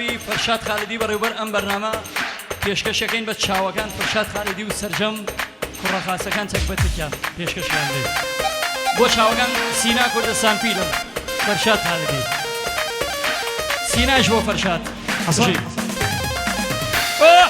ناوی فەرشاد خالدی بەڕێوبەر ئەم بەرنامە پێشکەشەکەین بە چاوەکان فەرشاد خالدی و سەرجەم کوڕە خاسەکان تەک بە تکیان پێشکەشیان بێ بۆ چاوەکان سینا کوردستان فیلم فەرشاد خالدی سیناش بۆ فەرشاد حەسەن. ئۆه!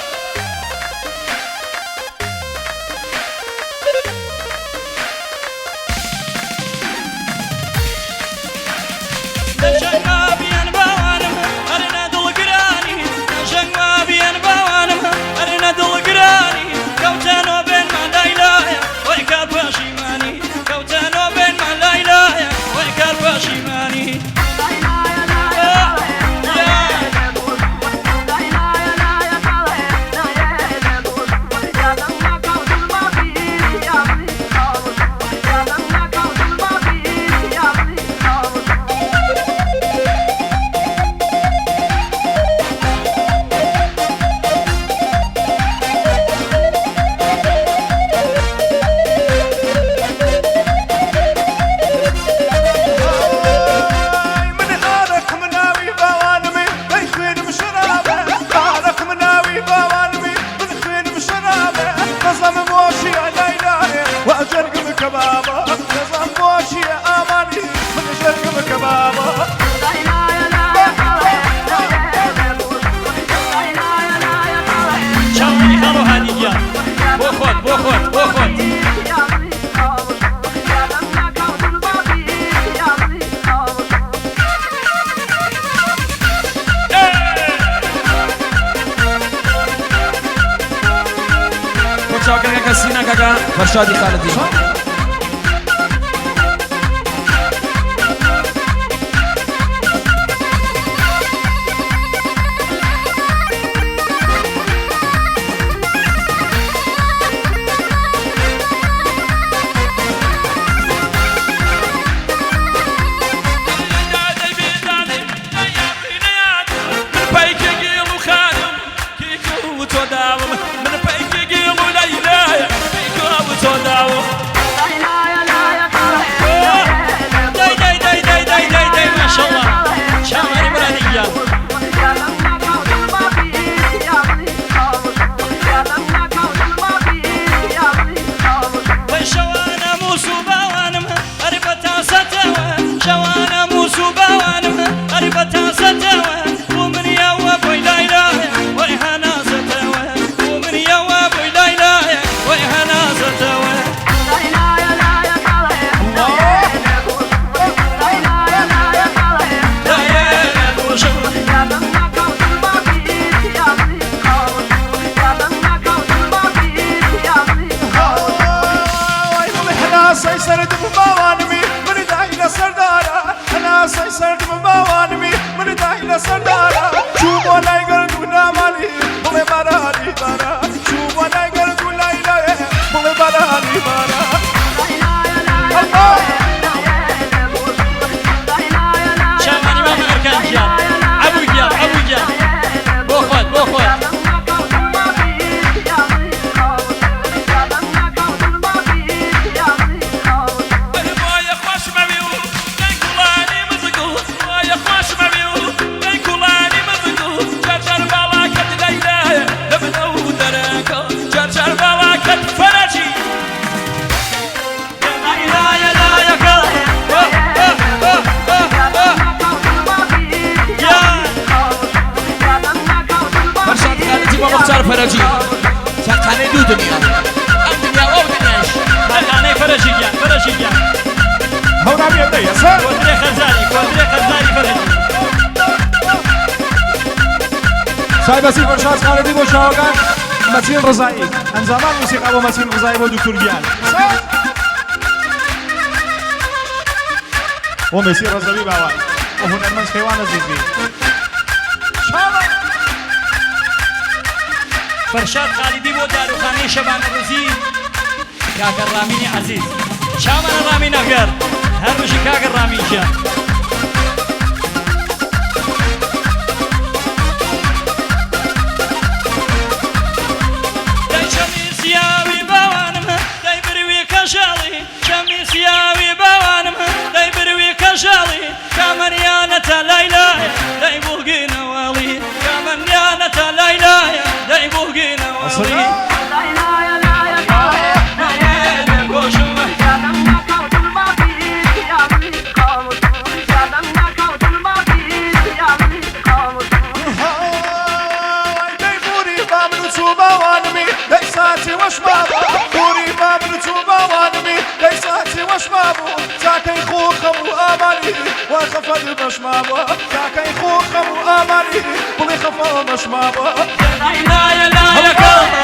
چاوانی خاڵۆ هادی گیان بۆ خۆت بۆ خۆت بۆ خۆت. بۆ چاوەکان کاکە سینا کاکە فەرشادی خالدی. چاوانی مامە ئەرکان گیان عەبوو گیان عەبوو گیان بۆ خۆت بۆ خۆت. فەرشاد خالدی بۆ مختار فەرەجی تاقانەی دوو دنیا ئەم دنیا و ئەو دنیاش. تاقانەی فەرەجی گیان فەرەجی گیان. هەورامیە دەی ئەسە. کۆترێ خەرزاری کۆترێ خەرزاری فەرەجی. سای بەسی فەرشاد خالدی بۆ چاوەکان مەتین ڕزایی ئەنجامان موسیقا بۆ مەتین ڕزایی بۆ دکتور گیان بۆ مێسی ڕەزەوی باوان بۆ هونەرمەند کەیوان عەزیزی. فەرشاد خالیدی بۆ داروخانەی شەبانە ڕوزی کاکە ڕامینی عەزیز. چاوانە ڕامین ئەغەر هەر بژی کاکە ڕامین گیان. دای چەمی سیاوی باوانم دای بروی کەژاڵی چەمی سیاوی باوانم دای بروی کەژاڵی کامەریانەتە لای لای دای بوڵگی نەواڵی. دڵی گۆشم. دەی بوری با من و چوو باوانمی، دەی ساتی وەش مابوو. بوری با من و چوو باوانمی، دەی ساتی وەش مابوو. چاکەی خۆ خەم و ئامانی وای خەفەت بەش مابوو. چاکەی خۆ خەم و ئامانی بڵێ خەفە بەش مابوو. لایە لایەکە.